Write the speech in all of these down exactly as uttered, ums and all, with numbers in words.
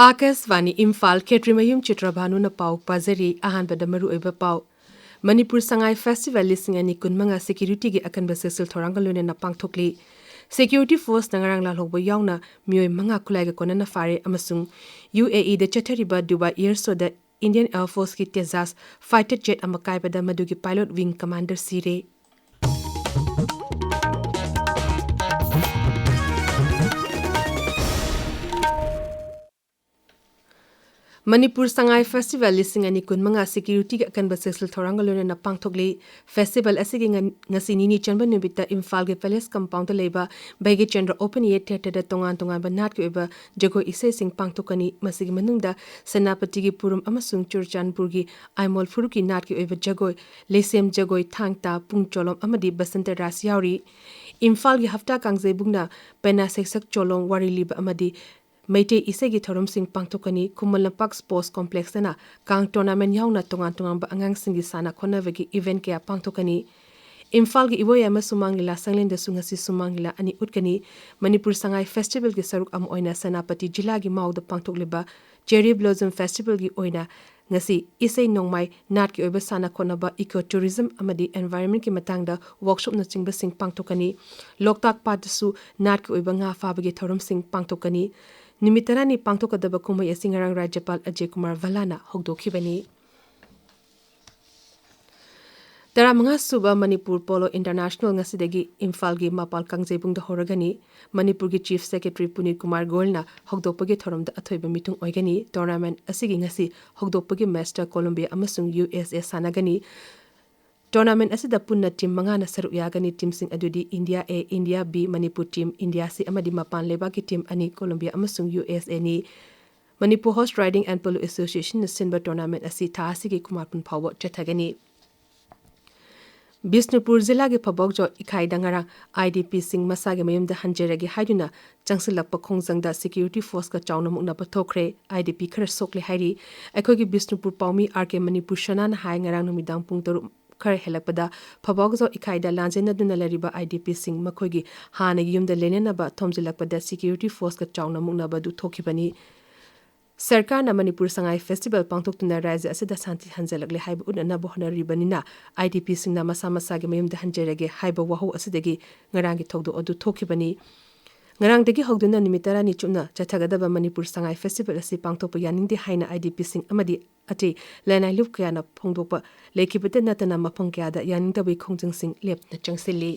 ꯑꯥꯀꯥꯁꯕꯥꯅꯤ ꯏꯝꯐꯥꯜ, ꯈꯦꯇ꯭ꯔꯤꯃꯌꯨꯝ ꯆꯤꯇ꯭ꯔꯚꯥꯅꯨꯅ ꯄꯥꯎ ꯄꯥꯖꯔꯤ꯫ ꯑꯍꯥꯟꯕꯗ ꯃꯔꯨꯑꯣꯏꯕ ꯄꯥꯎ꯫ ꯃꯅꯤꯄꯨꯔ ꯁꯉꯥꯏ ꯐꯦꯁꯇꯤꯚꯦꯜ ꯂꯤꯁꯤꯡ ꯑꯅꯤ ꯀꯨꯟꯃꯉꯥ ꯁꯦꯀ꯭ꯌꯨꯔꯤꯇꯤꯒꯤ ꯑꯀꯟꯕ ꯆꯦꯛꯁꯤꯜ ꯊꯧꯔꯥꯡꯒ ꯂꯣꯏꯅꯅ ꯄꯥꯡꯊꯣꯛꯂꯤ꯫ ꯁꯦꯀ꯭ꯌꯨꯔꯤꯇꯤ ꯐꯣꯔꯁꯅ ꯉꯔꯥꯡ ꯂꯥꯜꯍꯧꯕ ꯌꯥꯎꯅ ꯃꯤꯑꯣꯏ ꯃꯉꯥ ꯈꯨꯠꯂꯥꯏꯒ ꯀꯣꯟꯅꯅ ꯐꯥꯔꯦ ꯑꯃꯁꯨꯡ ꯌꯨ ꯑꯦ ꯏꯗ ꯆꯠꯊꯔꯤꯕ ꯗꯨꯕꯥꯏ ꯑꯦꯌꯔ ꯁꯣꯗ ꯏꯟꯗꯤꯌꯟ ꯑꯦꯌꯔ ꯐꯣꯔꯁꯀꯤ ꯇꯦꯖꯥꯁ ꯐꯥꯏꯇꯔ ꯖꯦꯠ ꯑꯃ ꯀꯥꯏꯕꯗ ꯃꯗꯨꯒꯤ ꯄꯥꯏꯂꯣꯠ ꯋꯤꯡ ꯀꯃꯥꯟꯗꯔ ꯁꯤꯔꯦ꯫ ꯃꯅꯤꯄꯨꯔ ꯁꯉꯥꯏ ꯐꯦꯁꯇꯤꯚꯦꯜ ꯂꯤꯁꯤꯡ ꯑꯅꯤ ꯀꯨꯟꯃꯉꯥ ꯁꯦꯀ꯭ꯌꯨꯔꯤꯇꯤꯒꯤ ꯑꯀꯟꯕ ꯆꯦꯛꯁꯤꯜ ꯊꯧꯔꯥꯡꯒ ꯂꯣꯏꯅꯅ ꯄꯥꯡꯊꯣꯛꯂꯤ꯫ ꯐꯦꯁꯇꯤꯚꯦꯜ ꯑꯁꯤꯒꯤ ꯉ-, ꯉꯁꯤ ꯅꯤꯅꯤ ꯆꯟꯕ ꯅꯨꯃꯤꯠꯇ ꯏꯝꯐꯥꯜꯒꯤ ꯄꯦꯂꯦꯁ ꯀꯝꯄꯥꯎꯟꯗ ꯂꯩꯕ ꯚꯩꯒ꯭ꯌꯆꯟꯗ꯭ꯔ ꯑꯣꯄꯟ ꯑꯦꯌꯔ ꯊꯤꯌꯦꯇꯔꯗ ꯇꯣꯉꯥꯟ ꯇꯣꯉꯥꯟꯕ ꯅꯥꯠꯀꯤ ꯑꯣꯏꯕ ꯖꯒꯣꯏ ꯏꯁꯩꯁꯤꯡ ꯄꯥꯡꯊꯣꯛꯀꯅꯤ꯫ ꯃꯁꯤꯒꯤ ꯃꯅꯨꯡꯗ ꯁꯦꯅꯥꯄꯇꯤꯒꯤ ꯄꯨꯔꯨꯝ ꯑꯃꯁꯨꯡ ꯆꯨꯔꯆꯥꯟꯄꯨꯔꯒꯤ ꯑꯥꯏꯃꯣꯜ ꯐꯨꯔꯨꯞꯀꯤ ꯅꯥꯠꯀꯤ ꯑꯣꯏꯕ ꯖꯒꯣꯏ, ꯂꯩꯁꯦꯝ ꯖꯒꯣꯏ, ꯊꯥꯡ ꯇꯥ, ꯄꯨꯡ ꯆꯣꯂꯣꯝ ꯑꯃꯗꯤ ꯕꯁꯟꯇ ꯔꯥꯁ ꯌꯥꯎꯔꯤ꯫ ꯏꯝꯐꯥꯜꯒꯤ ꯍꯞꯇꯥ ꯀꯥꯡꯖꯩꯕꯨꯡꯅ ꯄꯦꯅꯥ ꯁꯩꯁꯛ ꯆꯣꯂꯣꯝ, ꯋꯥꯔꯤ ꯂꯤꯕ ꯑꯃꯗꯤ ꯃꯩꯇꯩ ꯏꯁꯩꯒꯤ ꯊꯧꯔꯝꯁꯤꯡ ꯄꯥꯡꯊꯣꯛꯀꯅꯤ꯫ ꯈꯨꯃꯟ ꯂꯝꯄꯥꯛ ꯁ꯭ꯄꯣꯔꯠꯁ ꯀꯣꯝꯄ꯭ꯂꯦꯛꯁꯇꯅ ꯀꯥꯡ ꯇꯣꯔꯅꯥꯃꯦꯟ ꯌꯥꯎꯅ ꯇꯣꯉꯥꯟ ꯇꯣꯉꯥꯟꯕ ꯑꯉꯥꯡꯁꯤꯡꯒꯤ ꯁꯥꯟꯅ ꯈꯣꯠꯅꯕꯒꯤ ꯏꯚꯦꯟꯠ ꯀꯌꯥ ꯄꯥꯡꯊꯣꯛꯀꯅꯤ꯫ ꯏꯝꯐꯥꯜꯒꯤ ꯏꯕꯣꯌꯥꯏꯃ ꯁꯨꯃꯥꯡ ꯂꯤꯂꯥ ꯁꯪꯂꯦꯟꯗꯁꯨ ꯉꯁꯤ ꯁꯨꯃꯥꯡ ꯂꯤꯂꯥ ꯑꯅꯤ ꯎꯠꯀꯅꯤ꯫ ꯃꯅꯤꯄꯨꯔ ꯁꯉꯥꯏ ꯐꯦꯁꯇꯤꯚꯦꯜꯒꯤ ꯁꯔꯨꯛ ꯑꯃ ꯑꯣꯏꯅ ꯁꯦꯅꯥꯄꯇꯤ ꯖꯤꯂꯥꯒꯤ ꯃꯥꯎꯗ ꯄꯥꯡꯊꯣꯛꯂꯤꯕ ꯆꯦꯔꯤ ꯕ꯭ꯂꯣꯖꯝ ꯐꯦꯁꯇꯤꯚꯦꯜꯒꯤ ꯑꯣꯏꯅ ꯉꯁꯤ ꯏꯁꯩ ꯅꯣꯡꯃꯥꯏ, ꯅꯥꯠꯀꯤ ꯑꯣꯏꯕ ꯁꯥꯟꯅ ꯈꯣꯠꯅꯕ, ꯏꯀꯣ ꯇꯨꯔꯤꯖꯝ ꯑꯃꯗꯤ ꯑꯦꯟꯚꯥꯏꯔꯟꯃꯦꯟꯠꯀꯤ ꯃꯇꯥꯡꯗ ꯋꯥꯔꯛꯁꯣꯞꯅꯆꯤꯡꯕꯁꯤꯡ ꯄꯥꯡꯊꯣꯛꯀꯅꯤ꯫ ꯂꯣꯛꯇꯥꯛ ꯄꯥꯠꯇꯁꯨ ꯅꯥꯠꯀꯤ ꯑꯣꯏꯕ ꯉꯥ ꯐꯥꯕꯒꯤ ꯊꯧꯔꯝꯁꯤꯡ ꯄꯥꯡꯊꯣꯛꯀꯅꯤ꯫ ꯅꯨꯃꯤꯠ ꯇꯔꯥꯅꯤ ꯄꯥꯡꯊꯣꯛꯀꯗꯕ ꯀꯨꯝꯍꯩ ꯑꯁꯤ ꯉꯔꯥꯡ ꯔꯥꯖ꯭ꯌꯄꯥꯜ ꯑꯖꯌ ꯀꯨꯃꯥꯔ ꯚꯜꯂꯥꯅ ꯍꯧꯗꯣꯛꯈꯤꯕꯅꯤ꯫ ꯇꯔꯥꯃꯉꯥ ꯁꯨꯕ ꯃꯅꯤꯄꯨꯔ ꯄꯣꯂꯣ ꯏꯟꯇꯔꯅꯦꯁꯅꯦꯜ ꯉꯁꯤꯗꯒꯤ ꯏꯝꯐꯥꯜꯒꯤ ꯃꯄꯥꯜ ꯀꯥꯡꯖꯩꯕꯨꯡꯗ ꯍꯧꯔꯒꯅꯤ꯫ ꯃꯅꯤꯄꯨꯔꯒꯤ ꯆꯤꯐ ꯁꯦꯀ꯭ꯔꯦꯇꯔꯤ ꯄꯨꯅꯤꯠ ꯀꯨꯃꯥꯔ ꯒꯣꯌꯜꯅ ꯍꯧꯗꯣꯛꯄꯒꯤ ꯊꯧꯔꯝꯗ ꯑꯊꯣꯏꯕ ꯃꯤꯊꯨꯡ ꯑꯣꯏꯒꯅꯤ꯫ ꯇꯣꯔꯅꯥꯃꯦꯟꯠ ꯑꯁꯤꯒꯤ ꯉꯁꯤ ꯍꯧꯗꯣꯛꯄꯒꯤ ꯃꯦꯆꯇ ꯀꯣꯂꯣꯝꯕꯤꯌꯥ ꯑꯃꯁꯨꯡ ꯌꯨ ꯑꯦꯁ ꯑꯦ ꯁꯥꯟꯅꯒꯅꯤ꯫ ꯇꯣꯔꯅꯥꯃꯦꯟꯠ ꯑꯁꯤꯗ ꯄꯨꯟꯅ ꯇꯤꯝ ꯃꯉꯥꯅ ꯁꯔꯨꯛ ꯌꯥꯒꯅꯤ꯫ ꯇꯤꯝꯁꯤꯡ ꯑꯗꯨꯗꯤ India A, India B, Manipur team, India C ꯑꯃꯗꯤ ꯃꯄꯥꯟ ꯂꯩꯕꯥꯛꯀꯤ ꯇꯤꯝ ꯑꯅꯤ, ꯀꯣꯂꯣꯝꯕꯤꯌꯥ ꯑꯃꯁꯨꯡ U S A. Manipur horse riding and polo ꯑꯦꯁꯣꯁꯤꯌꯦꯁꯟꯅ ꯁꯤꯟꯕ ꯇꯣꯔꯅꯥꯃꯦꯟꯠ ꯑꯁꯤ ꯊꯥ ꯑꯁꯤꯒꯤ ꯀꯨꯟꯃꯥꯄꯟ ꯐꯥꯎꯕ ꯆꯠꯊꯒꯅꯤ꯫ ꯕꯤꯁꯅꯨꯄꯨꯔ ꯖꯤꯂꯥꯒꯤ ꯐꯕꯥꯎꯖꯣ ꯏꯀꯥꯏꯗ ꯉꯔꯥꯡ ꯑꯥꯏ ꯗꯤ ꯄꯤꯁꯤꯡ ꯃꯁꯥꯒꯤ ꯃꯌꯨꯝꯗ ꯍꯟꯖꯔꯒꯦ ꯍꯥꯏꯗꯨꯅ ꯆꯪꯁꯤꯜꯂꯛꯄ ꯈꯣꯡꯖꯪꯗ ꯁꯦꯀ꯭ꯌꯨꯔꯤꯇꯤ ꯐꯣꯔꯁꯀ ꯆꯥꯎꯅ ꯃꯨꯛꯅꯕ ꯊꯣꯛꯈ꯭ꯔꯦ꯫ ꯑꯥꯏ ꯗꯤ ꯄꯤ ꯈꯔ ꯁꯣꯛꯂꯦ ꯍꯥꯏꯔꯤ꯫ ꯑꯩꯈꯣꯏꯒꯤ ꯕꯤꯁꯅꯨꯄꯨꯔ ꯄꯥꯎꯃꯤ ꯑꯥꯔ ꯀꯦ ꯃꯅꯤꯄꯨꯔ ꯁꯅꯥꯅ ꯍꯥꯏ, ꯉꯔꯥꯡ ꯅꯨꯃꯤꯗꯥꯡ ꯄꯨꯡ ꯇꯔꯨꯛ ꯈꯔ ꯍꯦꯜꯂꯛꯄꯗ ꯐꯕꯥꯎꯖꯣ ꯏꯀꯥꯏꯗ ꯂꯥꯟꯖꯦꯟꯅꯗꯨꯅ ꯂꯩꯔꯤꯕ ꯑꯥꯏ ꯗꯤ ꯄꯤꯁꯤꯡ ꯃꯈꯣꯏꯒꯤ ꯍꯥꯟꯅꯒꯤ ꯌꯨꯝꯗ ꯂꯦꯟꯅꯅꯕ ꯊꯣꯝꯖꯤꯜꯂꯛꯄꯗ ꯁꯦꯀ꯭ꯌꯨꯔꯤꯇꯤ ꯐꯣꯔꯁꯀ ꯆꯥꯎꯅ ꯃꯨꯛꯅꯕꯗꯨ ꯊꯣꯛꯈꯤꯕꯅꯤ꯫ ꯁꯔꯀꯥꯔꯅ ꯃꯅꯤꯄꯨꯔ ꯁꯉꯥꯏ ꯐꯦꯁꯇꯤꯚꯦꯜ ꯄꯥꯡꯊꯣꯛꯇꯨꯅ ꯔꯥꯖ꯭ꯌ ꯑꯁꯤꯗ ꯁꯥꯟꯇꯤ ꯍꯟꯖꯤꯜꯂꯛꯂꯦ ꯍꯥꯏꯕ ꯎꯠꯅꯅꯕ ꯍꯣꯠꯅꯔꯤꯕꯅꯤꯅ, IDPꯁꯤꯡꯅ ꯃꯁꯥ ꯃꯁꯥꯒꯤ ꯃꯌꯨꯝꯗ ꯍꯟꯖꯔꯒꯦ ꯍꯥꯏꯕ ꯋꯥꯍꯧ ꯑꯁꯤꯗꯒꯤ ꯉꯔꯥꯡꯒꯤ ꯊꯧꯗꯣꯛ ꯑꯗꯨ ꯊꯣꯛꯈꯤꯕꯅꯤ꯫ ꯉꯔꯥꯡꯗꯒꯤ ꯍꯧꯗꯨꯅ ꯅꯨꯃꯤꯠ ꯇꯔꯥꯅꯤ ꯆꯨꯞꯅ ꯆꯠꯊꯒꯗꯕ ꯃꯅꯤꯄꯨꯔ ꯁꯉꯥꯏ ꯐꯦꯁꯇꯤꯚꯦꯜ ꯑꯁꯤ ꯄꯥꯡꯊꯣꯛꯄ ꯌꯥꯅꯤꯡꯗꯦ ꯍꯥꯏꯅ IDPꯁꯤꯡ ꯑꯃꯗꯤ ꯑꯇꯩ ꯂꯅꯥꯏ ꯂꯨꯞ ꯀꯌꯥꯅ ꯐꯣꯡꯗꯣꯛꯄ ꯂꯩꯈꯤꯕꯇ ꯅꯠꯇꯅ, ꯃꯐꯝ ꯀꯌꯥꯗ ꯌꯥꯅꯤꯡꯗꯕꯒꯤ ꯈꯣꯡꯖꯪꯁꯤꯡ ꯂꯦꯞꯇꯅ ꯆꯪꯁꯤꯜꯂꯤ꯫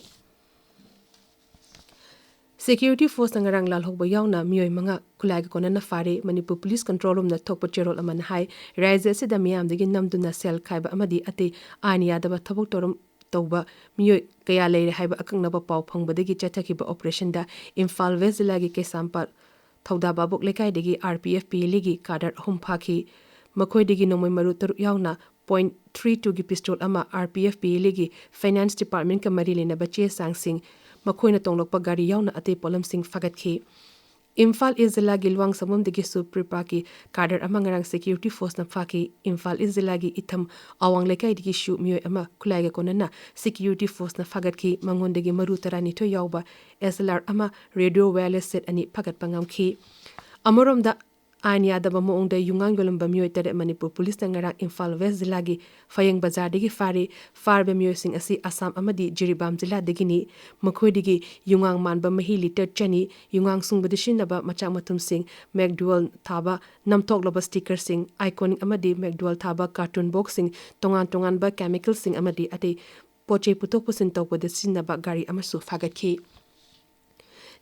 ꯁꯦꯀ꯭ꯌꯨꯔꯤꯇꯤ ꯐꯣꯔꯁꯅ ꯉꯔꯥꯡ ꯂꯥꯜꯍꯧꯕ ꯌꯥꯎꯅ ꯃꯤꯑꯣꯏ ꯃꯉꯥ ꯈꯨꯠꯂꯥꯏꯒ ꯀꯣꯟꯅꯅ ꯐꯥꯔꯦ꯫ ꯃꯅꯤꯄꯨꯔ ꯄꯨꯂꯤꯁ ꯀꯟꯇ꯭ꯔꯣꯜ ꯔꯨꯝꯅ ꯊꯣꯛꯄ ꯆꯦꯔꯣꯜ ꯑꯃꯅ ꯍꯥꯏ, ꯔꯥꯖ꯭ꯌ ꯑꯁꯤꯗ ꯃꯤꯌꯥꯝꯗꯒꯤ ꯅꯝꯗꯨꯅ ꯁꯦꯜ ꯈꯥꯏꯕ ꯑꯃꯗꯤ ꯑꯇꯩ ꯑꯥꯏꯟ ꯌꯥꯗꯕ ꯊꯕꯛ ꯊꯧꯔꯝ ꯇꯧꯕ ꯃꯤꯑꯣꯏ ꯀꯌꯥ ꯂꯩꯔꯦ ꯍꯥꯏꯕ ꯑꯀꯛꯅꯕ ꯄꯥꯎ ꯐꯪꯕꯗꯒꯤ ꯆꯠꯊꯈꯤꯕ ꯑꯣꯄꯔꯦꯁꯟꯗ ꯏꯝꯐꯥꯜ ꯋꯦꯁ ꯖꯤꯂꯥꯒꯤ ꯀꯩꯁꯥꯝꯄꯥꯠ ꯊꯧꯗꯥ ꯚꯥꯕꯣꯛ ꯂꯩꯀꯥꯏꯗꯒꯤ RPF PLAꯒꯤ ꯀꯥꯗꯔ ꯑꯍꯨꯝ ꯐꯥꯈꯤ꯫ ꯃꯈꯣꯏꯗꯒꯤ ꯅꯣꯡꯃꯩ ꯃꯔꯨ ꯇꯔꯨꯛ ꯌꯥꯎꯅ point three twoꯒꯤ ꯄꯤꯁꯇꯣꯜ ꯑꯃ, RPF PLAꯒꯤ ꯐꯥꯏꯅꯥꯟꯁ ꯗꯤꯄꯥꯔꯠꯃꯦꯟꯠꯀ ꯃꯔꯤ ꯂꯩꯅꯕ ꯆꯦ ꯆꯥꯡꯁꯤꯡ, ꯃꯈꯣꯏꯅ ꯇꯣꯡꯂꯛꯄ ꯒꯥꯔꯤ ꯌꯥꯎꯅ ꯑꯇꯩ ꯄꯣꯠꯂꯝꯁꯤꯡ ꯐꯥꯒꯠꯈꯤ꯫ ꯏꯝꯐꯥꯜ ꯏꯁ ꯖꯤꯂꯥꯒꯤ ꯂꯨꯋꯥꯡꯁꯪꯕꯝꯗꯒꯤꯁꯨ ꯄ꯭ꯔꯤꯄꯥꯛꯀꯤ ꯀꯥꯗꯔ ꯑꯃ ꯉꯔꯥꯡ ꯁꯦꯀ꯭ꯌꯨꯔꯤꯇꯤ ꯐꯣꯔꯁꯅ ꯐꯥꯈꯤ꯫ ꯏꯝꯐꯥꯜ ꯏꯁ ꯖꯤꯂꯥꯒꯤ ꯏꯊꯝ ꯑꯋꯥꯡ ꯂꯩꯀꯥꯏꯗꯒꯤꯁꯨ ꯃꯤꯑꯣꯏ ꯑꯃ ꯈꯨꯠꯂꯥꯏꯒ ꯀꯣꯟꯅꯅ ꯁꯦꯀ꯭ꯌꯨꯔꯤꯇꯤ ꯐꯣꯔꯁꯅ ꯐꯥꯒꯠꯈꯤ꯫ ꯃꯉꯣꯟꯗꯒꯤ ꯃꯔꯨ ꯇꯔꯥꯅꯤꯊꯣꯏ ꯌꯥꯎꯕ SLR ꯑꯃ, ꯔꯦꯗꯤꯑꯣ ꯋꯥꯌꯔꯂꯦꯁ ꯁꯦꯠ ꯑꯅꯤ ꯐꯥꯒꯠꯄ ꯉꯝꯈꯤ꯫ ꯑꯃꯔꯣꯝꯗ, ꯑꯥꯏꯟ ꯌꯥꯗꯕ ꯃꯑꯣꯡꯗ ꯌꯨꯉꯥꯡ ꯌꯣꯜꯂꯝꯕ ꯃꯤꯑꯣꯏ ꯇꯔꯦꯠ ꯃꯅꯤꯄꯨꯔ ꯄꯨꯂꯤꯁꯅ ꯉꯔꯥꯡ ꯏꯝꯐꯥꯜ ꯋꯦꯁ ꯖꯤꯂꯥꯒꯤ ꯐꯌꯦꯡ ꯕꯖꯥꯔꯗꯒꯤ ꯐꯥꯔꯦ꯫ ꯐꯥꯔꯤꯕ ꯃꯤꯑꯣꯏꯁꯤꯡ ꯑꯁꯤ ꯑꯁꯥꯝ ꯑꯃꯗꯤ ꯖꯤꯔꯤꯕꯥꯝ ꯖꯤꯂꯥꯗꯒꯤꯅꯤ꯫ ꯃꯈꯣꯏꯗꯒꯤ ꯌꯨꯉꯥꯡ ꯃꯥꯟꯕ ꯃꯍꯤ ꯂꯤꯇꯔ ꯆꯅꯤ, ꯌꯨꯉꯥꯡ ꯁꯨꯡꯕꯗ ꯁꯤꯖꯤꯟꯅꯕ ꯃꯆꯥꯛ ꯃꯊꯨꯝꯁꯤꯡ, ꯃꯦꯛꯗꯨꯋꯦꯜ ꯊꯥꯕ ꯅꯝꯊꯣꯛꯂꯕ ꯁ꯭ꯇꯤꯀꯔꯁꯤꯡ, ꯑꯥꯏꯀꯣꯅꯤꯛ ꯑꯃꯗꯤ ꯃꯦꯛꯗꯨꯋꯦꯜ ꯊꯥꯕ ꯀꯥꯔꯇꯨꯟ ꯕꯣꯛꯁꯁꯤꯡ, ꯇꯣꯉꯥꯟ ꯇꯣꯉꯥꯟꯕ ꯀꯦꯃꯤꯀꯦꯜꯁꯤꯡ ꯑꯃꯗꯤ ꯑꯇꯩ ꯄꯣꯠ ꯆꯩ ꯄꯨꯊꯣꯛ ꯄꯨꯁꯤꯟ ꯇꯧꯕꯗ ꯁꯤꯖꯤꯟꯅꯕ ꯒꯥꯔꯤ ꯑꯃꯁꯨ ꯐꯥꯒꯠꯈꯤ꯫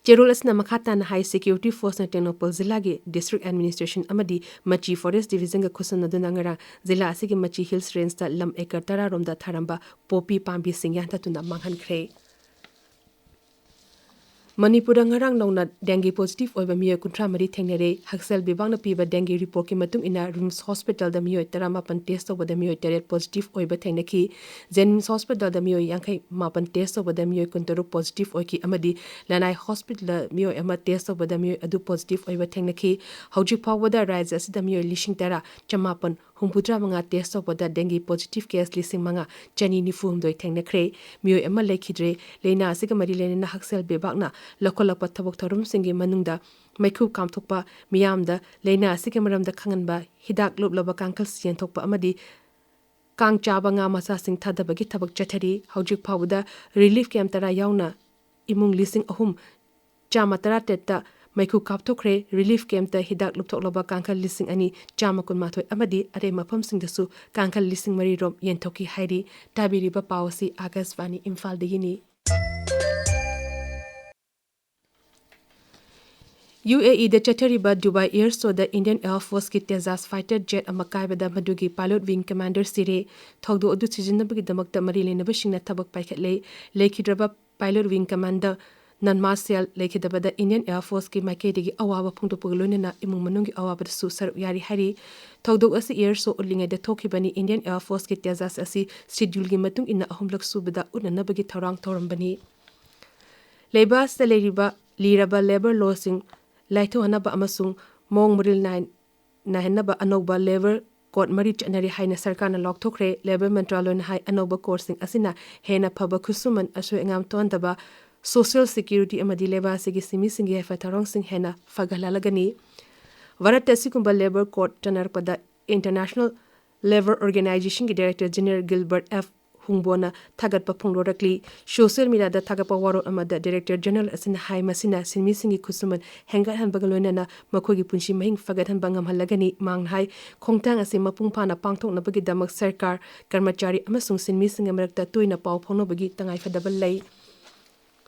ꯆꯦꯔꯣꯜ ꯑꯁꯤꯅ ꯃꯈꯥ ꯇꯥꯅ ꯍꯥꯏ, ꯁꯦꯀ꯭ꯌꯨꯔꯤꯇꯤ ꯐꯣꯔꯁꯅ ꯇꯦꯡꯅꯧꯄꯜ ꯖꯤꯂꯥꯒꯤ ꯗꯤꯁꯇ꯭ꯔꯤꯛ ꯑꯦꯗꯃꯤꯅꯤꯁꯇ꯭ꯔꯦꯁꯟ ꯑꯃꯗꯤ ꯃꯆꯤ ꯐꯣꯔꯦꯁ ꯗꯤꯕꯤꯖꯟꯒ ꯈꯨꯠꯁꯝꯅꯗꯨꯅ ꯉꯔꯥꯡ ꯖꯤꯂꯥ ꯑꯁꯤꯒꯤ ꯃꯆꯤ ꯍꯤꯜꯁ ꯔꯦꯟꯖꯇ ꯂꯝ ꯑꯦꯀꯔ ꯇꯔꯥ ꯔꯣꯝꯗ ꯊꯥꯔꯝꯕ ꯄꯣꯄꯤ ꯄꯥꯝꯕꯤꯁꯤꯡ ꯌꯥꯟꯊꯠꯇꯨꯅ ꯃꯥꯡꯍꯟꯈ꯭ꯔꯦ꯫ ꯃꯅꯤꯄꯨꯔꯗ ꯉꯔꯥꯡ ꯅꯧꯅ ꯗꯦꯡꯒꯤ ꯄꯣꯖꯤꯇꯤꯚ ꯑꯣꯏꯕ ꯃꯤꯑꯣꯏ ꯀꯨꯟꯊ꯭ꯔꯥ ꯃꯔꯤ ꯊꯦꯡꯅꯔꯦ꯫ ꯍꯛꯁꯦꯜ ꯕꯤꯚꯥꯒꯅ ꯄꯤꯕ ꯗꯦꯡꯒꯤ ꯔꯤꯄꯣꯔꯠꯀꯤ ꯃꯇꯨꯡ ꯏꯟꯅ, ꯔꯤꯝꯁ ꯍꯣꯁꯄꯤꯇꯥꯜꯗ ꯃꯤꯑꯣꯏ ꯇꯔꯥꯃꯥꯄꯟ ꯇꯦꯁ ꯇꯧꯕꯗ ꯃꯤꯑꯣꯏ ꯇꯔꯦꯠ ꯄꯣꯖꯤꯇꯤꯚ ꯑꯣꯏꯕ ꯊꯦꯡꯅꯈꯤ꯫ ꯖꯦꯅꯤꯝꯁ ꯍꯣꯁꯄꯤꯇꯥꯜꯗ ꯃꯤꯑꯣꯏ ꯌꯥꯡꯈꯩ ꯃꯥꯄꯟ ꯇꯦꯁ ꯇꯧꯕꯗ ꯃꯤꯑꯣꯏ ꯀꯨꯟꯇꯔꯨꯛ ꯄꯣꯖꯤꯇꯤꯚ ꯑꯣꯏꯈꯤ ꯑꯃꯗꯤ ꯂꯅꯥꯏ ꯍꯣꯁꯄꯤꯇꯥꯜꯗ ꯃꯤꯑꯣꯏ ꯑꯃ ꯇꯦꯁ ꯇꯧꯕꯗ ꯃꯤꯑꯣꯏ ꯑꯗꯨ ꯄꯣꯖꯤꯇꯤꯚ ꯑꯣꯏꯕ ꯊꯦꯡꯅꯈꯤ꯫ ꯍꯧꯖꯤꯛ ꯐꯥꯎꯕꯗ ꯔꯥꯖ꯭ꯌ ꯑꯁꯤꯗ ꯃꯤꯑꯣꯏ ꯂꯤꯁꯤꯡ ꯇꯔꯥ ꯆꯃꯥꯄꯟ ꯍꯨꯝꯐꯨꯇꯔꯥ ꯃꯉꯥ ꯇꯦꯁ ꯇꯧꯕꯗ ꯗꯦꯡꯒꯤ ꯄꯣꯖꯤꯇꯤꯚ ꯀꯦꯁ ꯂꯤꯁꯤꯡ ꯃꯉꯥ ꯆꯅꯤ ꯅꯤꯐꯨ ꯍꯨꯝꯗꯣꯏ ꯊꯦꯡꯅꯈ꯭ꯔꯦ꯫ ꯃꯤꯑꯣꯏ ꯑꯃ ꯂꯩꯈꯤꯗ꯭ꯔꯦ꯫ ꯂꯥꯏꯅꯥ ꯑꯁꯤꯒ ꯃꯔꯤ ꯂꯩꯅꯅ ꯍꯛꯁꯦꯜ ꯕꯤꯚꯥꯒꯅ ꯂꯧꯈꯠꯂꯛꯄ ꯊꯕꯛ ꯊꯧꯔꯝꯁꯤꯡꯒꯤ ꯃꯅꯨꯡꯗ ꯃꯩꯈꯨ ꯀꯥꯝꯊꯣꯛꯄ, ꯃꯤꯌꯥꯝꯗ ꯂꯥꯏꯅꯥ ꯑꯁꯤꯒꯤ ꯃꯔꯝꯗ ꯈꯪꯍꯟꯕ, ꯍꯤꯗꯥꯛ ꯂꯨꯞꯂꯕ ꯀꯥꯡꯈꯜ ꯌꯦꯟꯊꯣꯛꯄ ꯑꯃꯗꯤ ꯀꯥꯡ ꯆꯥꯕ ꯉꯥ ꯃꯆꯥꯁꯤꯡ ꯊꯥꯗꯕꯒꯤ ꯊꯕꯛ ꯆꯠꯊꯔꯤ꯫ ꯍꯧꯖꯤꯛ ꯐꯥꯎꯕꯗ ꯔꯤꯂꯤꯐ ꯀꯦꯝꯞ ꯇꯔꯥ ꯌꯥꯎꯅ ꯏꯃꯨꯡ ꯂꯤꯁꯤꯡ ꯑꯍꯨꯝ ꯆꯥꯝꯃ ꯇꯔꯥꯇꯔꯦꯠꯇ ꯃꯩꯈꯨ ꯀꯥꯞꯊꯣꯛꯈ꯭ꯔꯦ꯫ ꯔꯤꯂꯤꯐ ꯀꯦꯝꯞꯇ ꯍꯤꯗꯥꯛ ꯂꯨꯞꯊꯣꯛꯂꯕ ꯀꯥꯡꯈꯜ ꯂꯤꯁꯤꯡ ꯑꯅꯤ ꯆꯥꯝꯃ ꯀꯨꯟꯃꯥꯊꯣꯏ ꯑꯃꯗꯤ ꯑꯔꯦꯝ ꯃꯐꯝꯁꯤꯡꯗꯁꯨ ꯀꯥꯡꯈꯜ ꯂꯤꯁꯤꯡ ꯃꯔꯤ ꯔꯣꯝ ꯌꯦꯟꯊꯣꯛꯈꯤ ꯍꯥꯏꯔꯤ꯫ ꯇꯥꯕꯤꯔꯤꯕ ꯄꯥꯎ ꯑꯁꯤ ꯑꯥꯀꯥꯁꯕꯥꯅꯤ ꯏꯝꯐꯥꯜꯗꯒꯤꯅꯤ꯫ ꯌꯨ ꯑꯦ ꯏꯗ ꯆꯠꯊꯔꯤꯕ ꯗꯨꯕꯥꯏ ꯑꯦꯌꯔ ꯁꯣꯗ ꯏꯟꯗꯤꯌꯟ ꯑꯦꯌꯔ ꯐꯣꯔꯁꯀꯤ ꯇꯦꯖꯥꯁ ꯐꯥꯏꯇꯔ ꯖꯦꯠ ꯑꯃ ꯀꯥꯏꯕꯗ ꯃꯗꯨꯒꯤ ꯄꯥꯏꯂꯣꯠ ꯋꯤꯡ ꯀꯃꯥꯟꯗꯔ ꯁꯤꯔꯦ꯫ ꯊꯧꯗꯣꯛ ꯑꯗꯨ ꯊꯤꯖꯤꯟꯅꯕꯒꯤꯗꯃꯛꯇ ꯃꯔꯤ ꯂꯩꯅꯕꯁꯤꯡꯅ ꯊꯕꯛ ꯄꯥꯏꯈꯠꯂꯦ꯫ ꯂꯩꯈꯤꯗ꯭ꯔꯕ ꯄꯥꯏꯂꯣꯠ ꯋꯤꯡ ꯀꯃꯥꯟꯗꯔ ꯅꯟꯃꯥꯁ ꯁꯦꯜ ꯂꯩꯈꯤꯗꯕꯗ ꯏꯟꯗꯤꯌꯟ ꯑꯦꯌꯔ ꯐꯣꯔꯁꯀꯤ ꯃꯥꯏꯀꯩꯗꯒꯤ ꯑꯋꯥꯕ ꯐꯣꯡꯗꯣꯛꯄꯒ ꯂꯣꯏꯅꯅ ꯏꯃꯨꯡ ꯃꯅꯨꯡꯒꯤ ꯑꯋꯥꯕꯗꯁꯨ ꯁꯔꯨꯛ ꯌꯥꯔꯤ ꯍꯥꯏꯔꯤ꯫ ꯊꯧꯗꯣꯛ ꯑꯁꯤ ꯑꯦꯌꯔ ꯁꯣ ꯎꯠꯂꯤꯉꯩꯗ ꯊꯣꯛꯈꯤꯕꯅꯤ꯫ ꯏꯟꯗꯤꯌꯟ ꯑꯦꯌꯔ ꯐꯣꯔꯁꯀꯤ ꯇꯦꯖꯥꯁ ꯑꯁꯤ ꯁꯤꯗ꯭ꯌꯨꯜꯒꯤ ꯃꯇꯨꯡ ꯏꯟꯅ ꯑꯍꯨꯝꯂꯛ ꯁꯨꯕꯗ ꯎꯠꯅꯅꯕꯒꯤ ꯊꯧꯔꯥꯡ ꯇꯧꯔꯝꯕꯅꯤ꯫ ꯂꯩꯕꯥꯛ ꯑꯁꯤꯗ ꯂꯩꯔꯤꯕ ꯂꯤꯔꯕ ꯂꯦꯕꯔ ꯂꯣꯁꯤꯡ ꯂꯥꯏꯊꯣꯛꯍꯟꯅꯕ ꯑꯃꯁꯨꯡ ꯃꯑꯣꯡ ꯃꯔꯤꯜ ꯅꯥꯏ-, ꯅꯥꯏꯍꯟꯅꯕ ꯑꯅꯧꯕ ꯂꯦꯕꯔ ꯀꯣꯗ ꯃꯔꯤ ꯆꯠꯅꯔꯤ ꯍꯥꯏꯅ ꯁꯔꯀꯥꯔꯅ ꯂꯥꯎꯊꯣꯛꯈ꯭ꯔꯦ꯫ ꯂꯦꯕꯔ ꯃꯟꯇ꯭ꯔꯥꯂꯣꯏꯅ ꯍꯥꯏ, ꯑꯅꯧꯕ ꯀꯣꯗꯁꯤꯡ ꯑꯁꯤꯅ ꯍꯦꯟꯅ ꯐꯕ ꯈꯨꯠꯁꯨꯃꯟ, ꯑꯁꯣꯏ ꯑꯉꯥꯝ ꯊꯣꯛꯍꯟꯗꯕ, ꯁꯣꯁꯤꯌꯦꯜ ꯁꯦꯀ꯭ꯌꯨꯔꯤꯇꯤ ꯑꯃꯗꯤ ꯂꯩꯕꯥꯛ ꯑꯁꯤꯒꯤ ꯁꯤꯟꯃꯤꯁꯤꯡꯒꯤ ꯌꯥꯏꯐ ꯊꯧꯔꯥꯡꯁꯤꯡ ꯍꯦꯟꯅ ꯐꯒꯠꯍꯜꯂꯒꯅꯤ꯫ ꯚꯥꯔꯠꯇ ꯑꯁꯤꯒꯨꯝꯕ ꯂꯦꯕꯔ ꯀꯣꯗ ꯆꯠꯅꯔꯛꯄꯗ ꯏꯟꯇꯔꯅꯦꯁꯅꯦꯜ ꯂꯦꯕꯔ ꯑꯣꯔꯒꯅꯥꯏꯖꯦꯁꯟꯒꯤ ꯗꯥꯏꯔꯦꯛꯇꯔ ꯖꯦꯅꯔꯦꯜ ꯒꯤꯜꯕꯔꯠ ꯑꯦꯐ ꯍꯨꯡꯕꯣꯅ ꯊꯥꯒꯠꯄ ꯐꯣꯡꯗꯣꯔꯛꯂꯤ꯫ ꯁꯣꯁꯤꯌꯦꯜ ꯃꯤꯗꯤꯌꯥꯗ ꯊꯥꯒꯠꯄ ꯋꯥꯔꯣꯜ ꯑꯃꯗ ꯗꯥꯏꯔꯦꯛꯇꯔ ꯖꯦꯅꯔꯦꯜ ꯑꯁꯤꯅ ꯍꯥꯏ, ꯃꯁꯤꯅ ꯁꯤꯟꯃꯤꯁꯤꯡꯒꯤ ꯈꯨꯠꯁꯨꯃꯟ ꯍꯦꯟꯒꯠꯍꯟꯕꯒ ꯂꯣꯏꯅꯅ ꯃꯈꯣꯏꯒꯤ ꯄꯨꯟꯁꯤ ꯃꯍꯤꯡ ꯐꯒꯠꯍꯟꯕ ꯉꯝꯍꯜꯂꯒꯅꯤ꯫ ꯃꯍꯥꯛꯅ ꯍꯥꯏ, ꯈꯣꯡꯊꯥꯡ ꯑꯁꯤ ꯃꯄꯨꯡ ꯐꯥꯅ ꯄꯥꯡꯊꯣꯛꯅꯕꯒꯤꯗꯃꯛ ꯁꯔꯀꯥꯔ, ꯀꯔꯃꯆꯥꯔꯤ ꯑꯃꯁꯨꯡ ꯁꯤꯟꯃꯤꯁꯤꯡꯒꯤ ꯃꯔꯛꯇ ꯇꯣꯏꯅ ꯄꯥꯎ ꯐꯥꯎꯅꯕꯒꯤ ꯇꯉꯥꯏꯐꯗꯕ ꯂꯩ꯫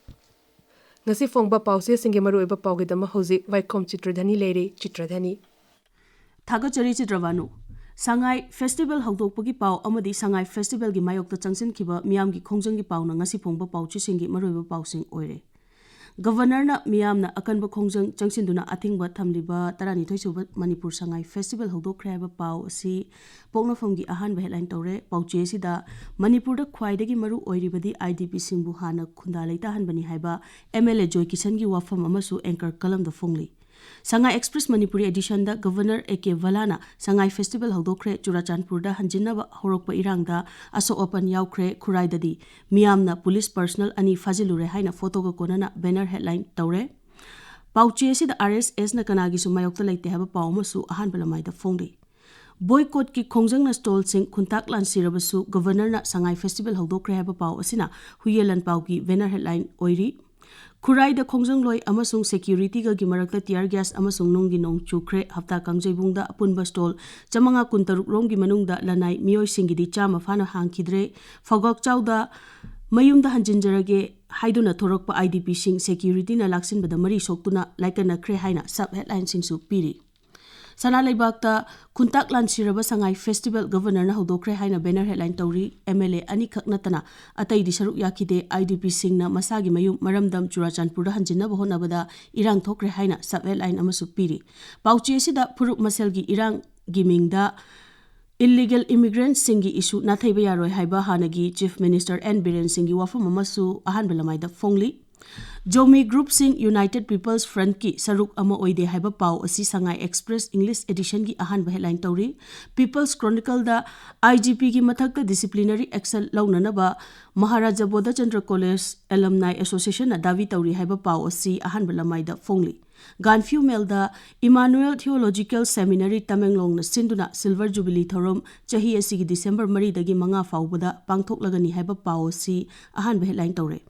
ꯉꯁꯤ ꯐꯣꯡꯕ ꯄꯥꯎꯆꯦꯁꯤꯡꯒꯤ ꯃꯔꯨꯑꯣꯏꯕ ꯄꯥꯎꯒꯤꯗꯃꯛ ꯍꯧꯖꯤꯛ ꯋꯥꯏꯈꯣꯝ ꯆꯤꯇ꯭ꯔꯙꯅꯤ ꯂꯩꯔꯦ꯫ ꯆꯤꯇ꯭ꯔꯙꯅꯤ꯫ ꯊꯥꯒꯠꯆꯔꯤ ꯆꯤꯇ꯭ꯔꯚꯥꯅꯨ꯫ ꯁꯉꯥꯏ ꯐꯦꯁꯇꯤꯚꯦꯜ ꯍꯧꯗꯣꯛꯄꯒꯤ ꯄꯥꯎ ꯑꯃꯗꯤ ꯁꯉꯥꯏ ꯐꯦꯁꯇꯤꯚꯦꯜꯒꯤ ꯃꯥꯌꯣꯛꯇ ꯆꯪꯁꯤꯟꯈꯤꯕ ꯃꯤꯌꯥꯝꯒꯤ ꯈꯣꯡꯖꯪꯒꯤ ꯄꯥꯎꯅ ꯉꯁꯤ ꯐꯣꯡꯕ ꯄꯥꯎꯆꯦꯁꯤꯡꯒꯤ ꯃꯔꯨꯑꯣꯏꯕ ꯄꯥꯎꯁꯤꯡ ꯑꯣꯏꯔꯦ꯫ ꯒꯕꯔꯅꯔꯅ ꯃꯤꯌꯥꯝꯅ ꯑꯀꯟꯕ ꯈꯣꯡꯖꯪ ꯆꯪꯁꯤꯟꯗꯨꯅ ꯑꯊꯤꯡꯕ ꯊꯝꯂꯤꯕ ꯇꯔꯥꯅꯤꯊꯣꯏ ꯁꯨꯕ ꯃꯅꯤꯄꯨꯔ ꯁꯉꯥꯏ ꯐꯦꯁꯇꯤꯚꯦꯜ ꯍꯧꯗꯣꯛꯈ꯭ꯔꯦ ꯍꯥꯏꯕ ꯄꯥꯎ ꯑꯁꯤ ꯄꯣꯛꯅꯐꯝꯒꯤ ꯑꯍꯥꯟꯕ ꯍꯦꯗꯂꯥꯏꯟ ꯇꯧꯔꯦ꯫ ꯄꯥꯎꯆꯦ ꯑꯁꯤꯗ ꯃꯅꯤꯄꯨꯔꯗ ꯈ꯭ꯋꯥꯏꯗꯒꯤ ꯃꯔꯨ ꯑꯣꯏꯔꯤꯕꯗꯤ ꯑꯥꯏ ꯗꯤ ꯄꯤꯁꯤꯡꯕꯨ ꯍꯥꯟꯅ ꯈꯨꯟꯗꯥ ꯂꯩꯇꯥꯍꯟꯕꯅꯤ ꯍꯥꯏꯕ ꯑꯦꯝ ꯑꯦꯜ ꯑꯦ ꯖꯣꯏ ꯀꯤꯁꯟꯒꯤ ꯋꯥꯐꯝ ꯑꯃꯁꯨ ꯑꯦꯡꯀꯔ ꯀꯂꯝꯗ ꯐꯣꯡꯂꯤ꯫ ꯁꯉꯥꯏ ꯑꯦꯛꯁꯄ꯭ꯔꯦꯁ ꯃꯅꯤꯄꯨꯔꯤ ꯑꯦꯗꯤꯁꯟꯗ ꯒꯕꯔꯅꯔ ꯑꯦ ꯀꯦ ꯚꯂꯥꯅ ꯁꯉꯥꯏ ꯐꯦꯁꯇꯤꯚꯦꯜ ꯍꯧꯗꯣꯛꯈ꯭ꯔꯦ, ꯆꯨꯔꯥꯆꯥꯟꯄꯨꯔꯗ ꯍꯟꯖꯤꯟꯅꯕ ꯍꯧꯔꯛꯄ ꯏꯔꯥꯡꯗ ꯑꯁꯣꯛ ꯑꯄꯟ ꯌꯥꯎꯈ꯭ꯔꯦ, ꯈꯨꯔꯥꯏꯗꯗꯤ ꯃꯤꯌꯥꯝꯅ ꯄꯨꯂꯤꯁ ꯄꯔꯁꯅꯦꯜ ꯑꯅꯤ ꯐꯥꯖꯤꯜꯂꯨꯔꯦ ꯍꯥꯏꯅ ꯐꯣꯇꯣꯒ ꯀꯣꯟꯅꯅ ꯕꯦꯅꯔ ꯍꯦꯗꯂꯥꯏꯟ ꯇꯧꯔꯦ꯫ ꯄꯥꯎꯆꯦ ꯑꯁꯤꯗ ꯑꯥꯔ ꯑꯦꯁ ꯑꯦꯁꯅ ꯀꯅꯥꯒꯤꯁꯨ ꯃꯥꯌꯣꯛꯇ ꯂꯩꯇꯦ ꯍꯥꯏꯕ ꯄꯥꯎ ꯑꯃꯁꯨ ꯑꯍꯥꯟꯕ ꯂꯃꯥꯏꯗ ꯐꯣꯡꯂꯤ꯫ ꯕꯣꯏꯀꯣꯠꯀꯤ ꯈꯣꯡꯖꯪꯅ ꯁ꯭ꯇꯣꯜꯁꯤꯡ ꯈꯨꯟꯇꯥꯛ ꯂꯥꯟꯁꯤꯔꯕꯁꯨ ꯒꯕꯔꯅꯔꯅ ꯁꯉꯥꯏ ꯐꯦꯁꯇꯤꯚꯦꯜ ꯍꯧꯗꯣꯛꯈ꯭ꯔꯦ ꯍꯥꯏꯕ ꯄꯥꯎ ꯑꯁꯤꯅ ꯍꯨꯏꯌꯦꯟ ꯂꯥꯟꯄꯥꯎꯒꯤ ꯕꯦꯅꯔ ꯍꯦꯗꯂꯥꯏꯟ ꯑꯣꯏꯔꯤ꯫ ꯈꯨꯔꯥꯏꯗ ꯈꯣꯡꯖꯪꯂꯣꯏ ꯑꯃꯁꯨꯡ ꯁꯦꯀ꯭ꯌꯨꯔꯤꯇꯤꯒꯒꯤ ꯃꯔꯛꯇ ꯇꯤꯌꯥꯔ ꯒ꯭ꯌꯥꯁ ꯑꯃꯁꯨꯡ ꯅꯨꯡꯒꯤ ꯅꯣꯡ ꯆꯨꯈ꯭ꯔꯦ꯫ ꯍꯞꯇꯥ ꯀꯥꯡꯖꯩꯕꯨꯡꯗ ꯑꯄꯨꯟꯕ ꯁ꯭ꯇꯣꯜ ꯆꯥꯃꯉꯥ ꯀꯨꯟꯇꯔꯨꯛ ꯔꯣꯝꯒꯤ ꯃꯅꯨꯡꯗ ꯂꯅꯥꯏ ꯃꯤꯑꯣꯏꯁꯤꯡꯒꯤꯗꯤ ꯆꯥꯝꯃ ꯐꯥꯅ ꯍꯥꯡꯈꯤꯗ꯭ꯔꯦ꯫ ꯐꯒ꯭ꯋꯥꯛꯆꯥꯎꯗ ꯃꯌꯨꯝꯗ ꯍꯟꯖꯤꯟꯖꯔꯒꯦ ꯍꯥꯏꯗꯨꯅ ꯊꯣꯔꯛꯄ ꯑꯥꯏ ꯗꯤ ꯄꯤꯁꯤꯡ ꯁꯦꯀ꯭ꯌꯨꯔꯤꯇꯤꯅ ꯂꯥꯛꯁꯤꯟꯕꯗ ꯃꯔꯤ ꯁꯣꯛꯇꯨꯅ ꯂꯥꯏꯀꯠꯅꯈ꯭ꯔꯦ ꯍꯥꯏꯅ ꯁꯕ ꯍꯦꯗꯂꯥꯏꯟꯁꯤꯡꯁꯨ ꯄꯤꯔꯤ꯫ ꯁꯅꯥ ꯂꯩꯕꯥꯛꯇ ꯈꯨꯟꯇꯥꯛ ꯂꯥꯟꯁꯤꯔꯕ ꯁꯉꯥꯏ ꯐꯦꯁꯇꯤꯚꯦꯜ ꯒꯕꯔꯅꯔꯅ ꯍꯧꯗꯣꯛꯈ꯭ꯔꯦ ꯍꯥꯏꯅ ꯕꯦꯅꯔ ꯍꯦꯗꯂꯥꯏꯟ ꯇꯧꯔꯤ꯫ ꯑꯦꯝ ꯑꯦꯜ ꯑꯦ ꯑꯅꯤꯈꯛ ꯅꯠꯇꯅ ꯑꯇꯩꯗꯤ ꯁꯔꯨꯛ ꯌꯥꯈꯤꯗꯦ꯫ ꯑꯥꯏ ꯗꯤ ꯄꯤꯁꯤꯡꯅ ꯃꯁꯥꯒꯤ ꯃꯌꯨꯝ ꯃꯔꯝꯗꯝ ꯆꯨꯔꯥꯆꯥꯟꯄꯨꯔꯗ ꯍꯟꯖꯤꯟꯅꯕ ꯍꯣꯠꯅꯕꯗ ꯏꯔꯥꯡ ꯊꯣꯛꯈ꯭ꯔꯦ ꯍꯥꯏꯅ ꯁꯕ ꯍꯦꯗꯂꯥꯏꯟ ꯑꯃꯁꯨ ꯄꯤꯔꯤ꯫ ꯄꯥꯎꯆꯦ ꯑꯁꯤꯗ ꯐꯨꯔꯨꯞ ꯃꯁꯦꯜꯒꯤ ꯏꯔꯥꯡꯒꯤ ꯃꯤꯡꯗ ꯏꯜꯂꯤꯒꯦꯜ ꯏꯃꯤꯒ꯭ꯔꯦꯟꯠꯁꯤꯡꯒꯤ ꯏꯁꯨ ꯅꯥꯊꯩꯕ ꯌꯥꯔꯣꯏ ꯍꯥꯏꯕ ꯍꯥꯟꯅꯒꯤ ꯆꯤꯐ ꯃꯤꯅꯤꯁꯇꯔ ꯑꯦꯟ ꯕꯤꯔꯦꯟ ꯁꯤꯡꯒꯤ ꯋꯥꯐꯝ ꯑꯃꯁꯨ ꯑꯍꯥꯟꯕ ꯂꯃꯥꯏꯗ ꯐꯣꯡꯂꯤ꯫ ꯖꯣꯃꯤ ꯒ꯭ꯔꯨꯞꯁꯤꯡ ꯌꯨꯅꯥꯏꯇꯦꯗ ꯄꯤꯄꯜꯁ ꯐ꯭ꯔꯟꯠꯀꯤ ꯁꯔꯨꯛ ꯑꯃ ꯑꯣꯏꯗꯦ ꯍꯥꯏꯕ ꯄꯥꯎ ꯑꯁꯤ ꯁꯉꯥꯏ ꯑꯦꯛꯁꯄ꯭ꯔꯦꯁ ꯏꯪꯂꯤꯁ ꯑꯦꯗꯤꯁꯟꯒꯤ ꯑꯍꯥꯟꯕ ꯍꯦꯗꯂꯥꯏꯟ ꯇꯧꯔꯤ꯫ ꯄꯤꯄꯜꯁ ꯀ꯭ꯔꯣꯅꯤꯀꯜꯗ ꯑꯥꯏ ꯖꯤ ꯄꯤꯒꯤ ꯃꯊꯛꯇ ꯗꯤꯁꯤꯄ꯭ꯂꯤꯅꯔꯤ ꯑꯦꯛꯁꯟ ꯂꯧꯅꯅꯕ ꯃꯍꯥꯔꯥꯖꯥ ꯕꯣꯙꯆꯟꯗ꯭ꯔ ꯀꯣꯂꯦꯖ ꯑꯦꯂꯝꯅꯥꯏ ꯑꯦꯁꯣꯁꯤꯌꯦꯁꯟꯅ ꯗꯥꯕꯤ ꯇꯧꯔꯤ ꯍꯥꯏꯕ ꯄꯥꯎ ꯑꯁꯤ ꯑꯍꯥꯟꯕ ꯂꯃꯥꯏꯗ ꯐꯣꯡꯂꯤ꯫ ꯒꯥꯟꯐ꯭ꯌꯨ ꯃꯦꯜꯗ ꯏꯃꯥꯅꯨꯑꯦꯜ ꯊꯤꯑꯣꯂꯣꯖꯤꯀꯦꯜ ꯁꯦꯃꯤꯅꯔꯤ ꯇꯃꯦꯡꯂꯣꯡꯅ ꯁꯤꯟꯗꯨꯅ ꯁꯤꯜꯚꯔ ꯖꯨꯕꯤꯂꯤ ꯊꯧꯔꯝ ꯆꯍꯤ ꯑꯁꯤꯒꯤ ꯗꯤꯁꯦꯝꯕꯔ ꯃꯔꯤꯗꯒꯤ ꯃꯉꯥ ꯐꯥꯎꯕꯗ ꯄꯥꯡꯊꯣꯛꯂꯒꯅꯤ ꯍꯥꯏꯕ ꯄꯥꯎ ꯑꯁꯤ ꯑꯍꯥꯟꯕ ꯍꯦꯗꯂꯥꯏꯟ ꯇꯧꯔꯦ꯫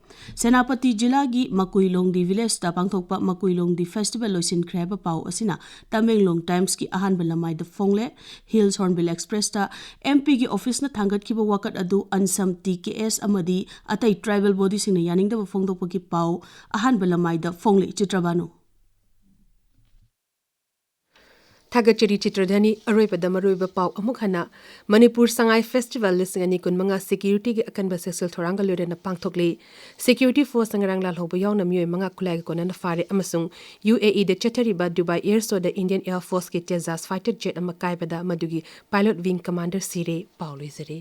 ꯁꯦꯅꯥꯄꯇꯤ ꯖꯤꯂꯥꯒꯤ ꯃꯀꯨꯏꯂꯣꯡꯗꯤ ꯚꯤꯂꯦꯖꯇ ꯄꯥꯡꯊꯣꯛꯄ ꯃꯀꯨꯏꯂꯣꯡꯗꯤ ꯐꯦꯁꯇꯤꯚꯦꯜ ꯂꯣꯏꯁꯤꯟꯈ꯭ꯔꯦ ꯍꯥꯏꯕ ꯄꯥꯎ ꯑꯁꯤꯅ ꯇꯃꯦꯡꯂꯣꯡ ꯇꯥꯏꯝꯁꯀꯤ ꯑꯍꯥꯟꯕ ꯂꯃꯥꯏꯗ ꯐꯣꯡꯂꯦ꯫ ꯍꯤꯜꯁ ꯍꯣꯔꯟꯕꯤꯜ ꯑꯦꯛꯁꯄ꯭ꯔꯦꯁꯇ ꯑꯦꯝ ꯄꯤꯒꯤ ꯑꯣꯐꯤꯁꯅ ꯊꯥꯡꯒꯠꯈꯤꯕ ꯋꯥꯀꯠ ꯑꯗꯨ ꯑꯟꯁꯝ, ꯇꯤ ꯀꯦ ꯑꯦꯁ ꯑꯃꯗꯤ ꯑꯇꯩ ꯇ꯭ꯔꯥꯏꯕꯦꯜ ꯕꯣꯗꯤꯁꯤꯡꯅ ꯌꯥꯅꯤꯡꯗꯕ ꯐꯣꯡꯗꯣꯛꯄꯒꯤ ꯄꯥꯎ ꯑꯍꯥꯟꯕ ꯂꯃꯥꯏꯗ ꯐꯣꯡꯂꯤ꯫ ꯆꯤꯇ꯭ꯔꯕꯥꯅꯨ꯫ ꯊꯥꯒꯠꯆꯔꯤ ꯆꯤꯇ꯭ꯔꯙꯅꯤ꯫ ꯑꯔꯣꯏꯕꯗ ꯃꯔꯨꯑꯣꯏꯕ ꯄꯥꯎ ꯑꯃꯨꯛ ꯍꯟꯅ꯫ ꯃꯅꯤꯄꯨꯔ ꯁꯉꯥꯏ ꯐꯦꯁꯇꯤꯚꯦꯜ ꯂꯤꯁꯤꯡ ꯑꯅꯤ ꯀꯨꯟꯃꯉꯥ ꯁꯦꯀ꯭ꯌꯨꯔꯤꯇꯤꯒꯤ ꯑꯀꯟꯕ ꯆꯦꯛꯁꯤꯜ ꯊꯧꯔꯥꯡꯒ ꯂꯣꯏꯅꯅ ꯄꯥꯡꯊꯣꯛꯂꯤ꯫ ꯁꯦꯀ꯭ꯌꯨꯔꯤꯇꯤ ꯐꯣꯔꯁꯅ ꯉꯔꯥꯡ ꯂꯥꯜꯍꯧꯕ ꯌꯥꯎꯅ ꯃꯤꯑꯣꯏ ꯃꯉꯥ ꯈꯨꯠꯂꯥꯏꯒ ꯀꯣꯟꯅꯅ ꯐꯥꯔꯦ ꯑꯃꯁꯨꯡ ꯌꯨ ꯑꯦ ꯏꯗ ꯆꯠꯊꯔꯤꯕ ꯗꯨꯕꯥꯏ ꯑꯦꯌꯔ ꯁꯣꯗ ꯏꯟꯗꯤꯌꯟ ꯑꯦꯌꯔ ꯐꯣꯔꯁꯀꯤ ꯇꯦꯖꯥꯁ ꯐꯥꯏꯇꯔ ꯖꯦꯠ ꯑꯃ ꯀꯥꯏꯕꯗ ꯃꯗꯨꯒꯤ ꯄꯥꯏꯂꯣꯠ ꯋꯤꯡ ꯀꯃꯥꯟꯗꯔ ꯁꯤꯔꯦ꯫ ꯄꯥꯎ ꯂꯣꯏꯖꯔꯦ꯫